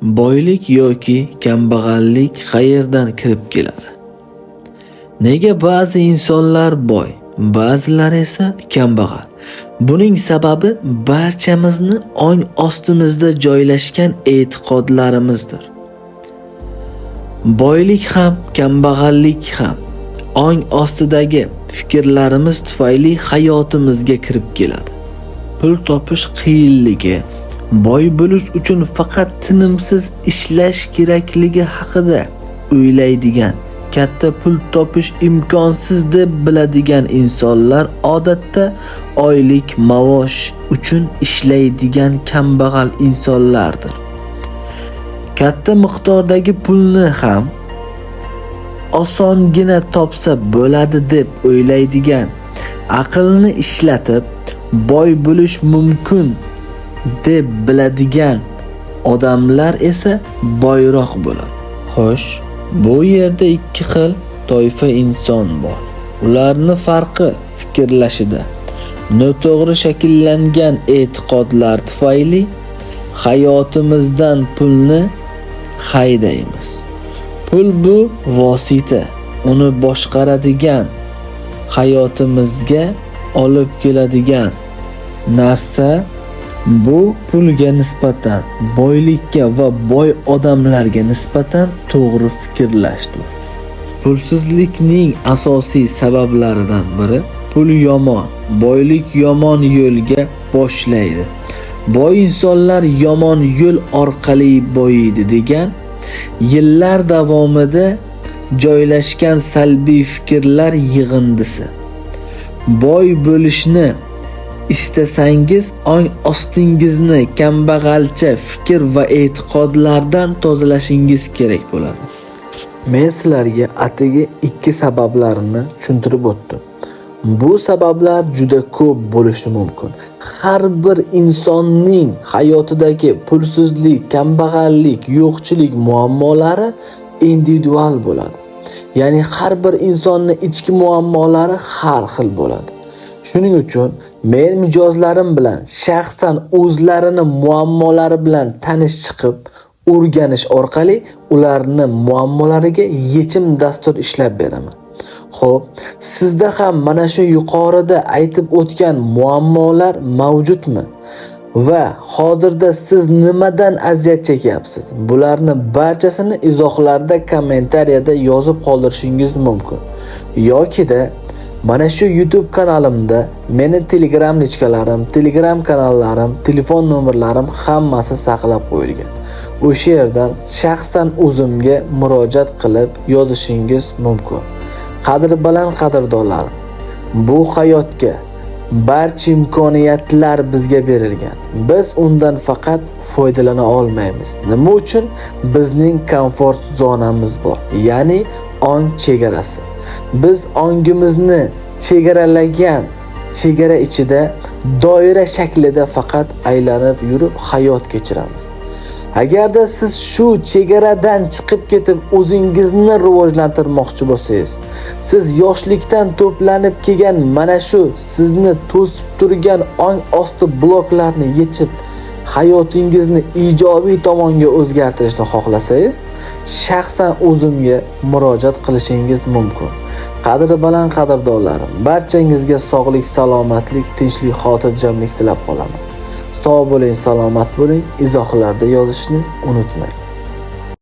Boylik yoki kambag'allik qayerdan kirib keladi? Nega ba'zi insonlar boy, ba'zilari esa kambag'al? Buning sababi barchamizni ong ostimizda joylashgan e'tiqodlarimizdir. Boylik ham, kambag'allik ham ong ostidagi fikrlarimiz tufayli hayotimizga kirib keladi. Pul topish qiyinligi, boy bo'lish uchun faqat tinimsiz ishlash kerakligi haqida o'ylaydigan, katta pul topish imkonsiz deb biladigan insonlar odatda oylik maosh uchun ishlaydigan kambag'al insonlardir. Katta miqdordagi pulni ham osongina topsa bo'ladi deb o'ylaydigan, aqlni ishlatib boy bo'lish mumkin deb biladigan odamlar esa boyroq bo'ladi. Xo'sh, bu yerda ikki xil toifa inson bor. Ularni farqi fikrlashida. Noto'g'ri shakllangan e'tiqodlar tufayli hayotimizdan pulni haydaymiz. Pul bu vosita, uni boshqaradigan, hayotimizga olib keladigan narsa. Bu pulga nisbatan, boylikka va boy odamlarga nisbatan to'g'ri fikrlashdir. Pulsizlikning asosiy sabablaridan biri pul yomon, boylik yomon yo'lga boshlaydi. Boy insonlar yomon yo'l orqali boyiydi degan yillar davomida joylashgan salbiy fikrlar yig'indisi. Boy bo'lishni istasangiz, ong ostingizni kambag'alcha fikr va e'tiqodlardan tozalashingiz kerak bo'ladi. Men sizlarga atigi ikki sabablarini tushuntirib o'tdim. Bu sabablar juda ko'p bo'lishi mumkin. Har bir insonning hayotidagi pulsizlik, kambag'allik, yo'qchilik muammolari individual bo'ladi. Ya'ni har bir insonning ichki muammolari har xil bo'ladi. Shuning uchun men mijozlarim bilan shaxsan o'zlarini muammolari bilan tanish chiqib, o'rganish orqali ularni muammolariga yechim dastur ishlab beraman. Xo'p, sizda ham mana shu yuqorida aytib o'tgan muammolar mavjudmi? Va hozirda siz nimadan aziyat chekyapsiz? Bularni barchasini izohlarda, kommentariyada yozib qoldirishingiz mumkin. Yokida mana shu YouTube kanalimda meni Telegram lichkalarim, Telegram kanallarim, telefon nomerlarim hammasi saqlab qo'yilgan. O'sha yerdan shaxsan o'zimga murojaat qilib yozishingiz mumkin. Qadri baland qadrdonlarim, bu hayotga barcha imkoniyatlar bizga berilgan. Biz undan faqat foydalana olmaymiz. Nima uchun? Bizning komfort zonamiz bor, ya'ni ong chegarasi. Biz ongimizni chegaralagan chegara ichida doira shaklida faqat aylanib yurib hayot kechiramiz. Agarda siz shu chegaradan chiqib ketib o'zingizni rivojlantirmoqchi bo'lsangiz, siz yoshlikdan to'planib kelgan mana shu sizni to'sib turgan ong osti bloklarni yechib, hayotingizni ijobiy tomonga o'zgartirishni xohlasangiz, shaxsan o'zimga murojaat qilishingiz mumkin. Qadri baland qadrdonlarim, barchangizga sog'lik, salomatlik, tinchlik, xotirjamlik tilab qolaman. Sog' bo'ling, salomat bo'ling. Izohlarda yozishni unutmang.